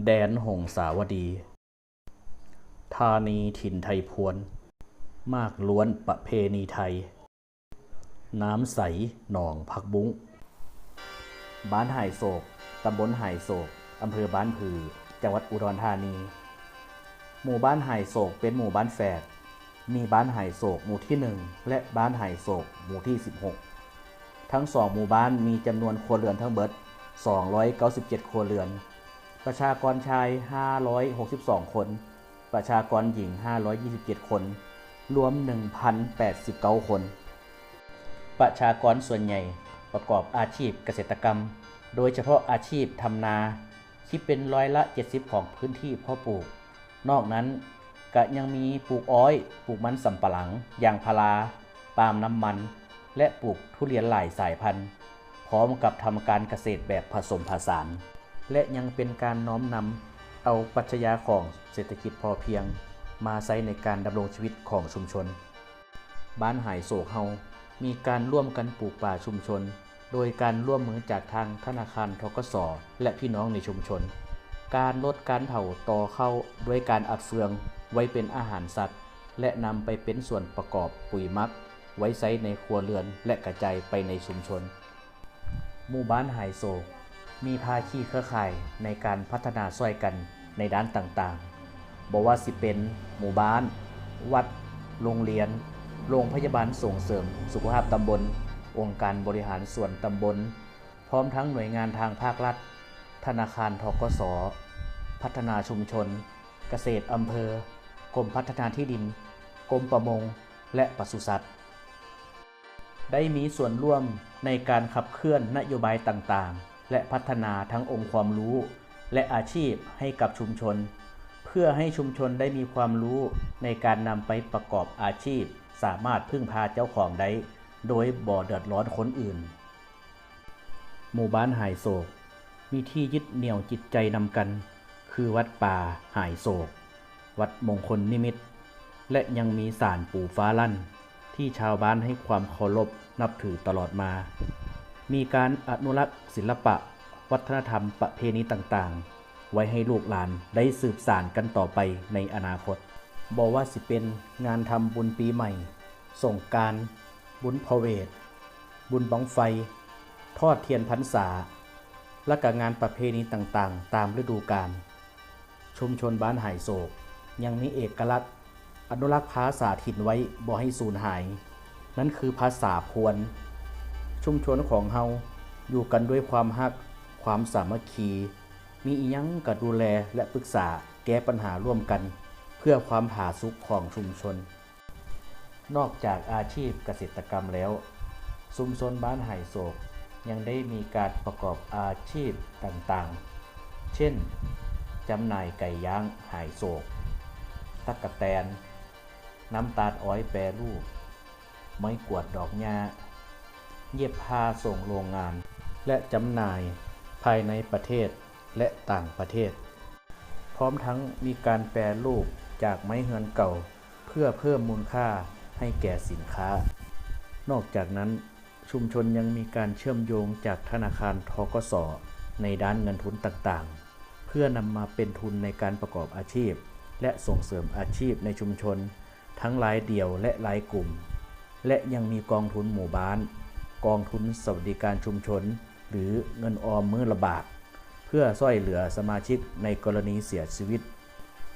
ແດນຫົງສາວະດີ ທານີຖິ່ນໄທພວນ ມາກລ້ວນປະເພນີໄທ ນ້ຳໃສໜອງຜັກບຸ້ງ. ບ້ານຫາຍໂສກ, ຕຳບົນຫາຍໂສກ, ອຳເພີບ້ານຜື, ຈັງຫວັດອຸດອນທານີ. ໝູ່ບ້ານຫາຍໂສກເປັນໝູ່ບ້ານແຝດ, ມີບ້ານຫາຍໂສກໝູ່ທີໜຶ່ງ ແລະ ບ້ານຫາຍໂສກໝູ່ທີສິບຫົກ. ທັງສອງໝູ່ບ້ານມີຈຳນວນຄົວເຮືອນທັງເບິດສອງຮ້ອຍເກົ້າສິບເຈັດຄົວເຮືອນ, ປະຊາກອນຊາຍຫ້າຮ້ອຍຫົກສິບສອງຄົນ, ປະຊາກອນຍິງຫ້າຮ້ອຍຊາວເຈັດຄົນ, ລວມໜຶ່ງພັນແປດສິບເກົ້າຄົນ. ປະຊາກອນສ່ວນໃຫຍ່ປະກອບອາຊີບກະເສດຕະກຳ, ໂດຍສະເພາະອາຊີບທຳນາ ຄິດເປັນຮ້ອຍລະເຈັດສິບຂອງພື້ນທີ່ເພາະປູກ. ນອກນັ້ນກະຍັງມີປູກອ້ອຍ, ປູກມັນສຳປະຫຼັງ, ຢາງພາລາ, ປາມນ້ຳມັນ ແລະ ປູກທຸລຽນຫຼາຍສາຍພັນ, ພ້ອມກັບທຳການກະເສດແບບຜະສົມຜະສານ ແລະ ຍັງເປັນການນ້ອມນຳເອົາປັດຊະຍາຂອງເສດຖະກິດພໍພຽງມາໃຊ້ໃນການດຳລົງຊີວິດຂອງຊຸມຊົນ. ບ້ານຫາຍໂສກເຮົາມີການຮ່ວມກັນປູກປ່າຊຸມຊົນ ໂດຍການຮ່ວມມືຈາກທາງທະນາຄານ ທກສ ແລະ ພີ່ນ້ອງໃນຊຸມຊົນ. ການລົດການເຜົາຕໍເຂົ້າດ້ວຍການອັດເຟືອງໄວ້ເປັນອາຫານສັດ ແລະ ນຳໄປເປັນສ່ວນປະກອບປຸຍໝັກໄວ້ໃຊ້ໃນຄົວເຮືອນ ແລະ ກະຈາຍໄປໃນຊຸມຊົນ. ໝູ່ບ້ານຫາຍໂສກມີພາຄີເຄືອຂ່າຍໃນການພັດທະນາຊ່ວຍກັນໃນດ້ານຕ່າງໆ, ບໍ່ວ່າຊິເປັນໝູ່ບ້ານ, ວັດ, ໂຮງຮຽນ, ໂຮງພະຍາບານສົ່ງເສີມສຸຂະພາບຕຳບົນ, ອົງການບໍລິຫານສ່ວນຕຳບົນ, ພ້ອມທັງໜ່ວຍງານທາງພາກລັດ, ທະນາຄານ ທກສ, ພັດທະນາຊຸມຊົນ, ກະເສດອຳເພີ, ກົມພັດທະນາທີ່ດິນ, ກົມປະມົງ ແລະ ປະສຸສັດ. ໄດ້ມີສ່ວນຮ່ວມໃນການຂັບເຄື່ອນນະໂຍບາຍຕ່າງໆ ແລະ ພັດທະນາທັງອົງຄວາມຮູ້ ແລະ ອາຊີບໃຫ້ກັບຊຸມຊົນ, ເພື່ອໃຫ້ຊຸມຊົນໄດ້ມີຄວາມຮູ້ໃນການນຳໄປປະກອບອາຊີບ, ສາມາດເພິ່ງພາເຈົ້າຂອງໄດ້ໂດຍບໍ່ເດືອດຮ້ອນຄົນອື່ນ. ໝູ່ບ້ານຫາຍໂສກ ມີທີ່ຍຶດໜ່ຽວຈິດໃຈນຳກັນ ຄືວັດປ່າຫາຍໂສກ, ວັດມົງຄົນນິມິດ ແລະ ຍັງມີສານປູຟ້າລັ່ນ ທີ່ຊາວບ້ານໃຫ້ຄວາມເຄົາລົບນັບຖືຕະຫຼອດມາ. ມີການອະນຸລັກສິລະປະ, ວັດທະນະທຳ, ປະເພນີຕ່າງໆ ໄວ້ໃຫ້ລູກຫຼານໄດ້ສືບສານກັນຕໍ່ໄປໃນອະນາຄົດ. ບໍ່ວ່າຊິເປັນງານທຳບຸນປີໃໝ່, ສົງການ, ບຸນພະເວດ, ບຸນບັ້ງໄຟ, ທອດທຽນພັນສາ ແລະ ກະງານປະເພນີຕ່າງໆຕາມລະດູການ. ຊຸມຊົນບ້ານຫາຍໂສກຍັງມີເອກະລັກອະນຸລັກພາສາຖິ່ນໄວ້ບໍ່ໃຫ້ສູນຫາຍ, ນັ້ນຄືພາສາພວນ. ຊຸມຊົນຂອງເຮົາຢູ່ກັນດ້ວຍຄວາມຮັກ, ຄວາມສາມັກຄີ, ມີອີ່ຫຍັງກະດູແລ ແລະ ປຶກສາແກ້ປັນຫາຮ່ວມກັນ ເພື່ອຄວາມຜາສຸກຂອງຊຸມຊົນ. ນອກຈາກອາຊີບກະເສດຕະກຳແລ້ວ, ຊຸມຊົນບ້ານຫາຍໂສກຍັງໄດ້ມີການປະກອບອາຊີບຕ່າງໆ ເຊັ່ນ ຈຳໜ່າຍໄກ່ຍ່າງຫາຍໂສກ, ຕັກກະແຕນ, ນ້ຳຕານອ້ອຍແປຮູບ, ໄມ້ກວາດດອກຫຍ້າ, ເຢັບຜ້າສົ່ງໂຮງງານ ແລະ ຈຳໜ່າຍພາຍໃນປະເທດ ແລະ ຕ່າງປະເທດ, ພ້ອມທັງມີການແປຮູບຈາກໄມ້ເຮືອນເກົ່າ ເພື່ອເພີ່ມມູນຄ່າໃຫ້ແກ່ສິນຄ້າ. ນອກຈາກນັ້ນ, ຊຸມຊົນຍັງມີການເຊື່ອມໂຍງຈາກທະນາຄານ ທກສ ໃນດ້ານເງິນທຶນຕ່າງໆ ເພື່ອນຳມາເປັນທຶນໃນການປະກອບອາຊີບ ແລະ ສົ່ງເສີມອາຊີບໃນຊຸມຊົນ ທັງລາຍດຽວ ແລະ ລາຍກຸ່ມ ແລະ ຍັງມີກອງທຶນໝູ່ບ້ານ, ກອງທຶນສະຫວັດດີການຊຸມຊົນ ຫຼື ເງິນອອມມື້ລະບາດ ເພື່ອຊ່ວຍເຫຼືອສະມາຊິກໃນກໍລະນີເສຍຊີວິດ,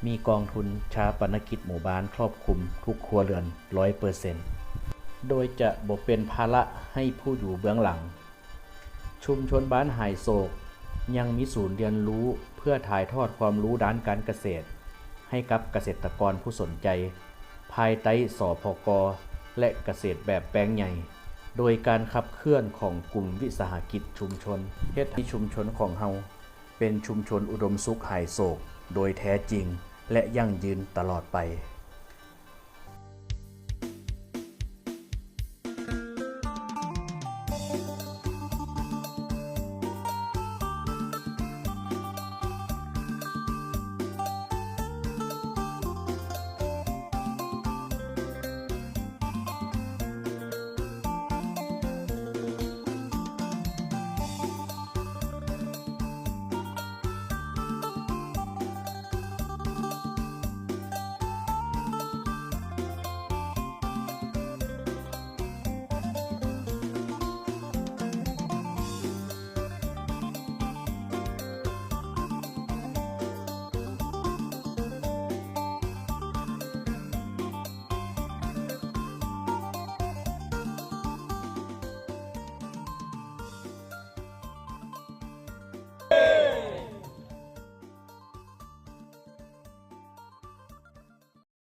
ມີກອງທຶນຊາປະນະກິດໝູ່ບ້ານຄອບຄຸມທຸກຄົວເຮືອນຮ້ອຍເປີເຊັນ ໂດຍຈະບໍ່ເປັນພາລະໃຫ້ຜູ້ຢູ່ເບື້ອງຫຼັງ. ຊຸມຊົນບ້ານຫາຍໂສກຍັງມີສູນຮຽນຮູ້ເພື່ອຖ່າຍທອດຄວາມຮູ້ດ້ານການກະເສດໃຫ້ກັບກະເສດຕະກອນຜູ້ສົນໃຈ ພາຍໃຕ້ ສພກ ແລະ ກະເສດແບບແປງໃຫຍ່ ໂດຍການຂັບເຄື່ອນຂອງກຸ່ມວິສາຫະກິດຊຸມຊົນ ເຮັດໃຫ້ຊຸມຊົນຂອງເຮົາເປັນຊຸມຊົນອຸດົມສຸກຫາຍໂສກໂດຍແທ້ຈິງ ແລະ ຢັ້ງຢືນຕະຫຼອດໄປ.